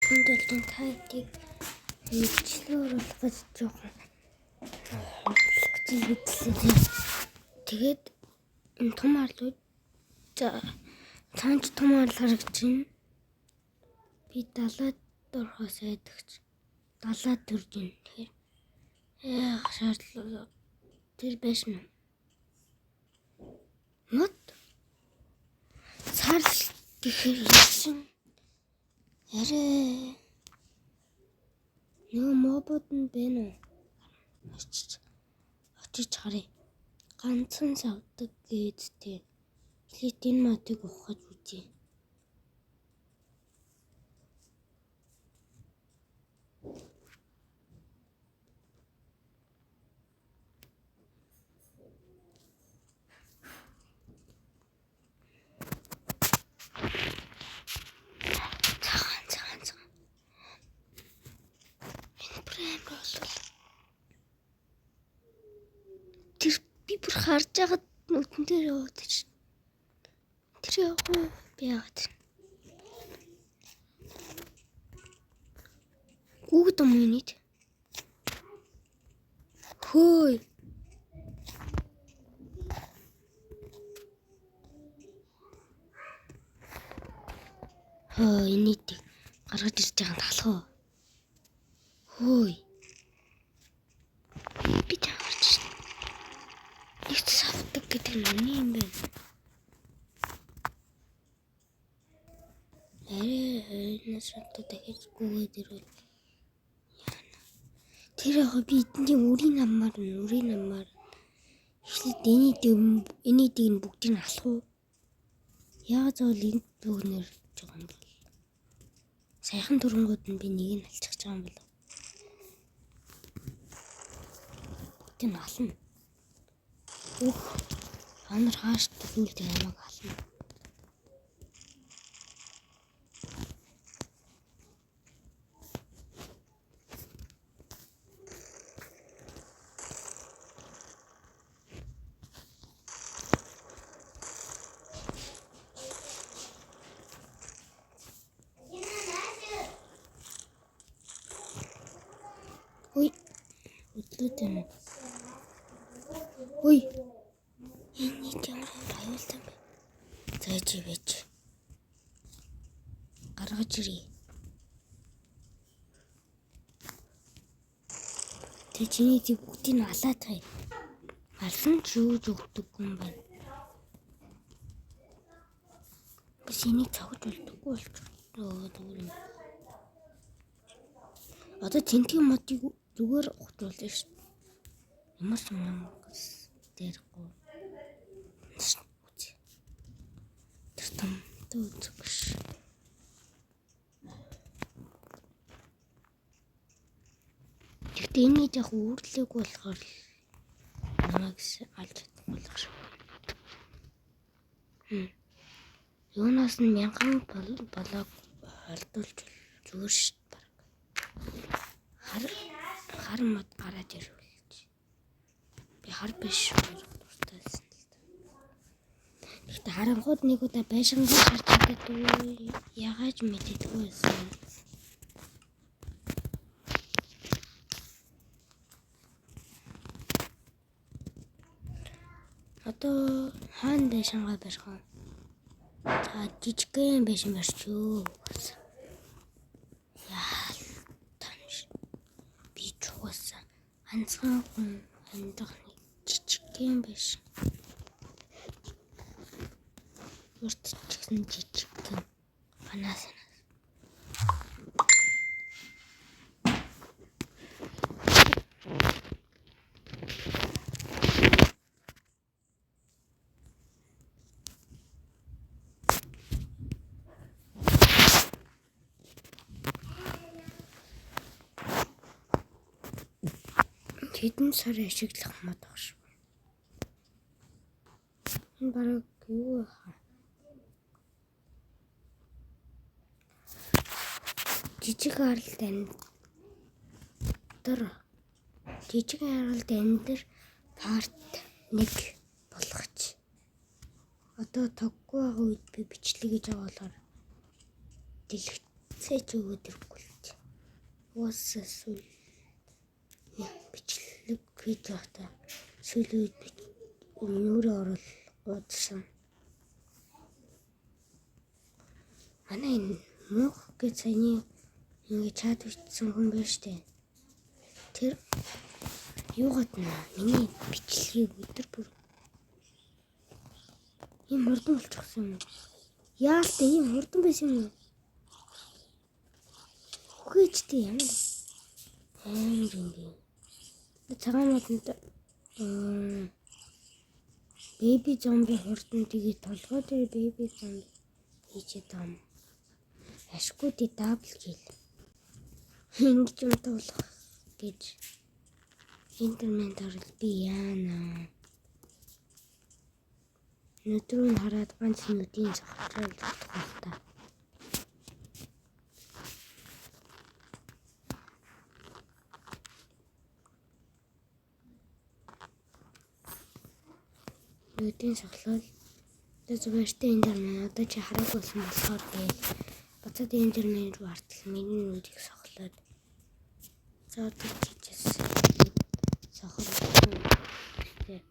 Хүнд болон та хэдийг бичлэг оруулах гэж жоохон худлах гэж хэлсэн. Тэгээд энэ том арлууд за цаанч том арал харагдаж байна. Би далаад орохоос айдагч далаад төрж байна. Тэгэхээр шаардлага тэр байшин. Мод сар гэхээр юм арай нөгөө мобууд нь байна уу? Очиж харъя. Ганцхан савдаг гэдтэй. Эхлээд энэ модыг ухаж үзье. Цагаан цагаан цагаан. Энэ бүр амар болов. Тэр би бүр харж байхад нүдэн дээр яваад чи. Тэр явах уу? Би яагаад. Гүгд юм уу нийт? Хөөй. Хөө энэ гаргаж ирж байгаа нь талах уу? Хөөй. Би чангарч шин. Нэгт савдаг гэдэг нь үнэн юм байна. Арай хойноос одоо дахиж гүгээд ирвэл яана. Тэр яг би эдний үрийн намаар эхлээд энийг нь бүгдийг нь алах уу? Яг заавал энд бүгнэр гэж байгаа юм бол. Саяхан төрөнгүүд нь би нэг нь алчихж байгаа юм болов. Бүгдийг нь ална. Өөх. Та нар хааш төлөвлөд ямааг ална. Ой. Хөдлөөд байна. Ой. Энэ нийт ямар аюултай юм бэ? За чи байж. Гаргаж ирье. Тэ чиний зэг бүгдийг нь алаад хай. Алсан ч юу ч өгдөггүй юм байна. Бас энийг цогж болдоггүй болчих. Зүгээр юм. Одоо тэнтгийн модыг зүгээр ухаж болно шүү. Ямар ч юм дээргүй. Тэр том үзэгш. Гэхдээ энийг яг үүрлээгүй болохоор намайг алж чадахгүй болох шиг. Юунаас нь мянган болоог холдуулж зүгээр шүү баг. Хар мод гараад ирвэл. Би хар биш дуртайсан л та. Гэхдээ харангууд нэг удаа байшингаа харж чаддгүй ягааж мэддэггүй байсан. Одоо хаана байшингаа барих вэ? За жижигхэн байшин барьчихөө. Яа танш. Би ч угаасаа ганцхан хүн амьдрах нэг жижигхэн байшин. Урт ч гэсэн жижигхэн. Банаас. Хэдэн сар ашиглах мод баг шүү. Энэ бараг юу вэ? Жижиг аралд амьдар. Жижиг аралд амьдар парт 1 болгоч. Одоо тоггүй байгаа үед би бичлэг хийж байгаа болохоор дэлгэцэн Сая ч өгөөд ирэхгүй л чи. Уусаа сүүл бичлэг хийж байхдаа сүүлийн үед нүрээ орол гудсан. Манай энэ мөнх гэж саяны ингэ чат бичсэн хүн байна штэ. Тэр юугаад нэ миний бичлэгийг өдөр бүр ийм хурдан болчихсон юм. Яалтай ийм хурдан байсан юм уу? Үхээчтэй ямар амар юм бэ? Цагаан модонд baby zombie хурдан тэгээд толгой дээр baby zombie хийчихэд байгаа юм. Ашгүй тий double kill. Ингэж юм туулах гэж Enderman орол би яана. Нүд рүү нь хараад ганц нүдийн цогцрол зогтох та. Нүдийн цоглол зүгээр Enderman одоо чи хараагүй болсон болохоор гээл буцаад Enderman руу артал миний нүдийг сохлоод за одоо чичээс сохор гэхдээ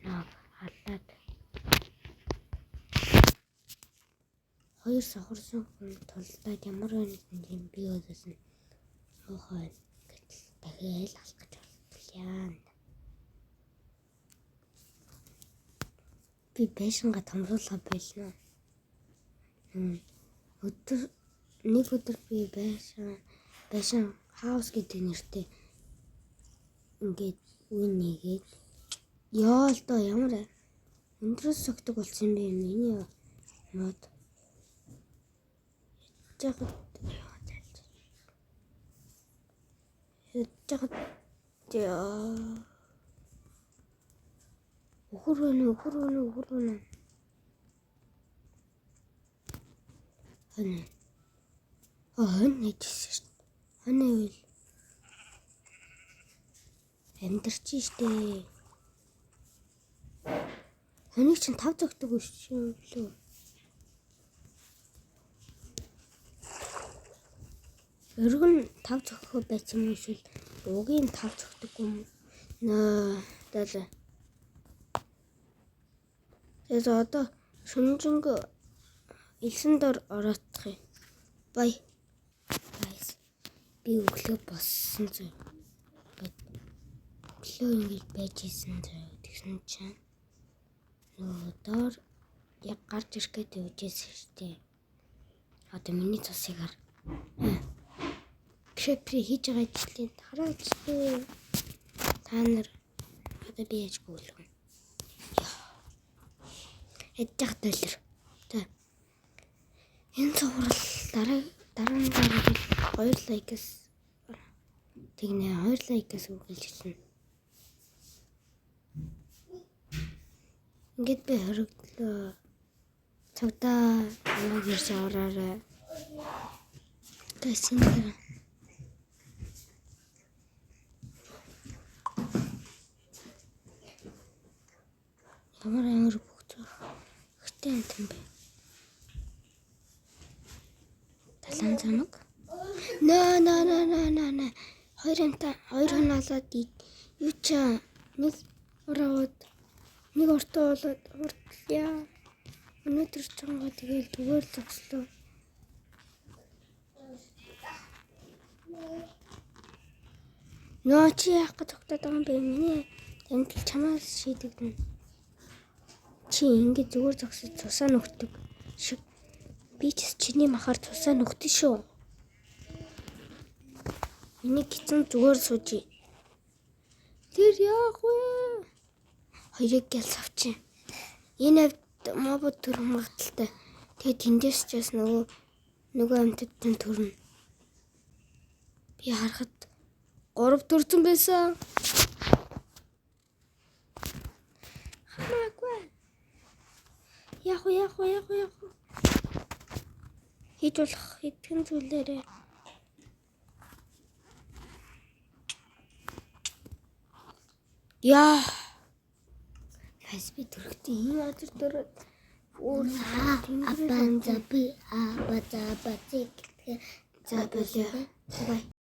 наг алаад хоёр сохорсон хүн тулдаад ямар нэгэн юм би болоос нь муухай гэтэл дахиад алах гэж болтол яана. Би байшингаа томруулгаа байлна. Өдөр нэг өдөр би байшин хаус гэдэг нэртэй ингээд үе нэгээд ёо л доо ямар өндрөөс согтөг болсон юм бэ миний мод. Ядж яа. Үхэр байна уу? Үхэр байна уу? Үхэр байна уу? Хонь. Хонь нэжсэн шүү дээ. Хонь байвал амьдарч штэ. Хоныг чинь 5 зөгтөг шүү лөө. Өргөн 5 зөгөхөө байсан юм эсвэл угийн 5 зөгтөг юм. Нөө даа. Тэгээд одоо шүнжинг элсэн дор ороодох юм. Бай. Guys. Би өглөө боссон зөө. Өглөө ингэж байж исэн зөө. Тэгсэн чинь нөгөө доор яг гарч ирэх гээд явжсэн шүү дээ. Одоо миний цусыг хар. Creeper хийж байгаа ажлыг хараач дээ. Та нар одоо би яаж гүйлгэн. Ядчих доллар. За. Энэ цуврал дараа нь 2 лайкаас тэгнэ 2 лайкаас үргэлж хэлнэ. Ингээд би хоригдлоо. Цагдаа намайг ирж аваарай. Тэсэн дээр ямар амар бүгд хөтэй юм бэ? Талан замаг. Наа наа наа наа наа наа. Хоёр амтаа хоёр хон алаад юу ч нэг ороод нэг ортоо болоод хурдлаа. Өнөөдөр ч чанга тэгэл зүгээр л зогслоо. Нөө чи яах гэж тогтоод байгаа юм бэ? Миний амтал чамаас шийдэгдэнэ. Чи ингэ зүгээр зогсож цусаа нүхдэг шиг. Би ч чиний махаар цусаа нүхтэн шүү. Миний гизэн зүгээр сууж. Тэр яах вэ? Хоёрыг гялс авчих. Энэ авд мобод төрөх магадaltaй. Тэгээ тэндээс ч бас нөгөө амьтад нь төрнө. Би харахад 3 төрсөн байсан. Хамаагүй. Яг уу. Хийж болох хэдхэн зүйлээрээ. Яа. Бас би төрөхтэй ийм газар төрөөд өөр Апанза би абаза базик За, болио. Bye.